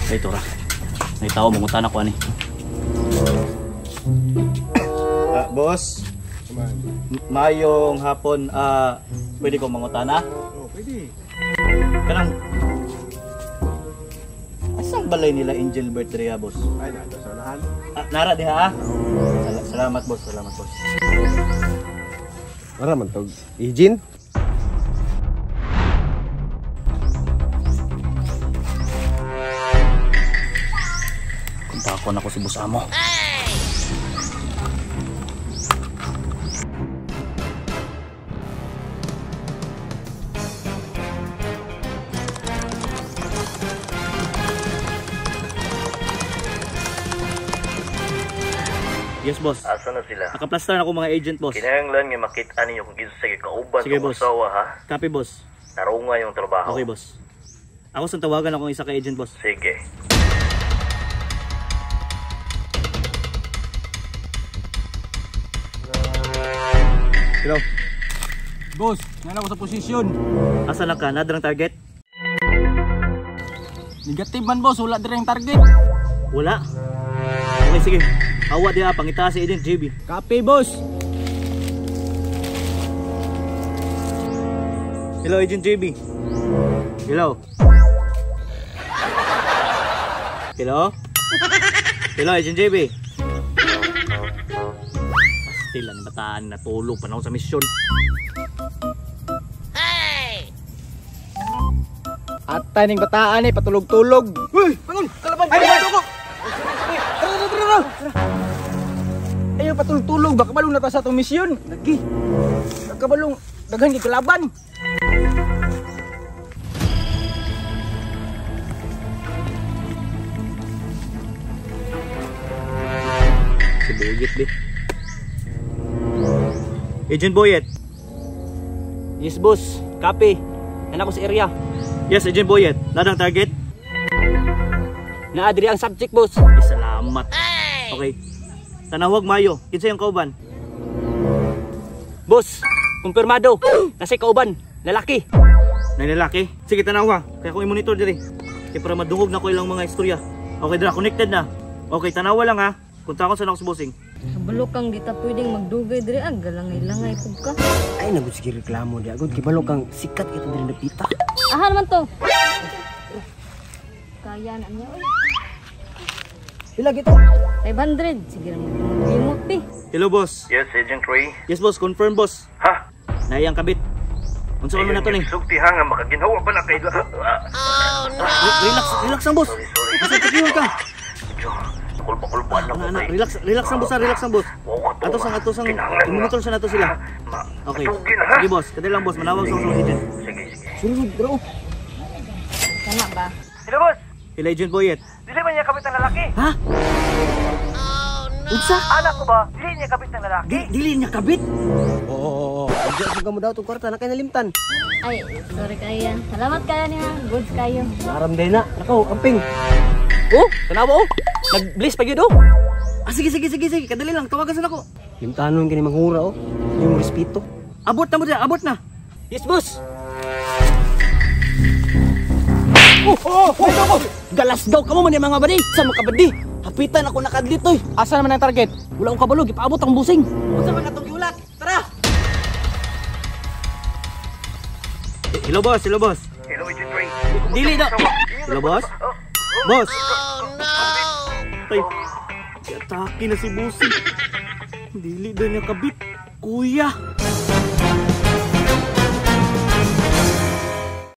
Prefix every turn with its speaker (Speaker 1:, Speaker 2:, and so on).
Speaker 1: Kay tora. May tao mangutan ako ani. Boss. Mayong hapon, pwede ko mangutana?
Speaker 2: Oh, pwede.
Speaker 1: Kanang asang balay nila Angel Birthday, boss?
Speaker 2: Ay, nandito sa unahan.
Speaker 1: Nara diha ah. Salamat boss, salamat boss.
Speaker 2: Mara man tog agent.
Speaker 1: Kontakon ako si boss amo. Yes, boss.
Speaker 3: Asa na sila?
Speaker 1: Nakaplastar na ako mga agent, boss.
Speaker 3: Kinahanglan nga makita ninyo kung kinsa sa kauban
Speaker 1: Sige,
Speaker 3: ng
Speaker 1: boss.
Speaker 3: asawa ha.
Speaker 1: Copy, boss.
Speaker 3: Tarunga yung trabaho.
Speaker 1: Okay, boss. Ako sa tawagan akong isa ka agent, boss.
Speaker 3: Sige.
Speaker 1: Hello.
Speaker 4: Boss, ngayon ako sa posisyon.
Speaker 1: Asa na ka? Nadrang target?
Speaker 4: Negative man boss, wala diri ang target.
Speaker 1: Wala. Okay, sige. Awa diha, pangita si Agent JB.
Speaker 4: Copy boss.
Speaker 1: Hello, Agent JB. Hello. Hello? Hello, Agent JB. Pastilan, bataan, natulog pa na ako sa misyon.
Speaker 4: Atay ning bataan eh, patulog-tulog. Uy, pangol, kalaban. Ay, ay, ko. Tara, tara, tara, tara. Ayo patulog-tulog, baka balong na ta sa atong misyon. Lagi. Kabalong daghan kay kalaban.
Speaker 1: Si Boyet, be. Agent Boyet.
Speaker 4: Yes boss, copy. Nan ako sa area.
Speaker 1: Yes, Agent Boyet. Nadang target?
Speaker 4: Naadri ang subject boss.
Speaker 1: Ay, salamat. Okay. Tanawag mayo. Kinsa yung kauban?
Speaker 4: Boss, kumpirmado. Nasa kauban, lalaki.
Speaker 1: Nay lalaki. Sige, tanawa. Kaya akong i-monitor diri. Kaya para madungog na ko ilang mga istorya. Okay, dira connected na. Okay, tanawa lang ha. Kontakon sa nako sa bossing.
Speaker 5: Kabalo kang di ta pwedeng magdugay diri ag galangay-langay pug ka.
Speaker 6: Ay, nagud sige reklamo di agud kibalo kang sikat kita diri napita.
Speaker 5: Aha naman to. Kaya na niya oy.
Speaker 6: Pila gito?
Speaker 5: 500 sige ra mo limot bi.
Speaker 1: Hello, boss.
Speaker 3: Yes, Agent Ray.
Speaker 1: Yes, boss. Confirm, boss.
Speaker 3: Ha?
Speaker 1: Naiyang kabit. Unsa man na to ni?
Speaker 3: Sugti ha nga makaginhawa pa na kay.
Speaker 1: Relax, relax lang, boss.
Speaker 3: Sorry, sorry.
Speaker 1: Asa takiyon ka?
Speaker 3: Medyo kulba-kulbaan lang
Speaker 1: Ana,
Speaker 3: ko
Speaker 1: ana,
Speaker 3: kay.
Speaker 1: relax, relax lang, boss, ha? Relax lang, boss.
Speaker 3: Wow, ka to,
Speaker 1: Ato sang
Speaker 3: Kinahanglan nga.
Speaker 1: i-monitor sa nato sila. Okay.
Speaker 3: Matugi na ha.
Speaker 1: Sige, boss. Kadali lang, boss. Manawag sa akong agent.
Speaker 3: Sige, sige.
Speaker 6: Sunod bro.
Speaker 5: Kana ba?
Speaker 4: Hello boss,
Speaker 1: Hello, Agent Boyet.
Speaker 4: dili man niya kabit ang lalaki.
Speaker 1: Ha? Unsa?
Speaker 4: Anak ko ba? Dili niya kabit ang lalaki.
Speaker 1: Dili niya kabit?
Speaker 6: Oo. Ugja pud ka mo daw tong kwarta na kay nalimtan.
Speaker 5: Ay, sorry kaya. Salamat kayo niya. Goods kayo.
Speaker 6: Naram day na. Nakaw, amping.
Speaker 4: Oh, tanawa oh. Nag-bliss pa gyud oh.
Speaker 1: Ah, sige, sige, sige, sige. Kadali lang. Tawagan sa nako.
Speaker 6: Limtanon kini manghura oh. Yung respeto.
Speaker 1: Abot na mo diya, abot na.
Speaker 4: Yes boss. Oh, oh, oh, oh. Galasgaw ka mo man yung mga badi. Sa mga kabadi. Hapitan ako nakadlit oy. Asa naman ang target? Wala akong kabalo, gipaabot ang busing. Unsa man atong giulat? Tara.
Speaker 1: Hello, boss. Hello, boss.
Speaker 3: Hello, Agent Ray.
Speaker 1: Dili na. Hello, boss. Boss. Tay. Atake na si Bossy. Dili daw niya kabit. Kuya.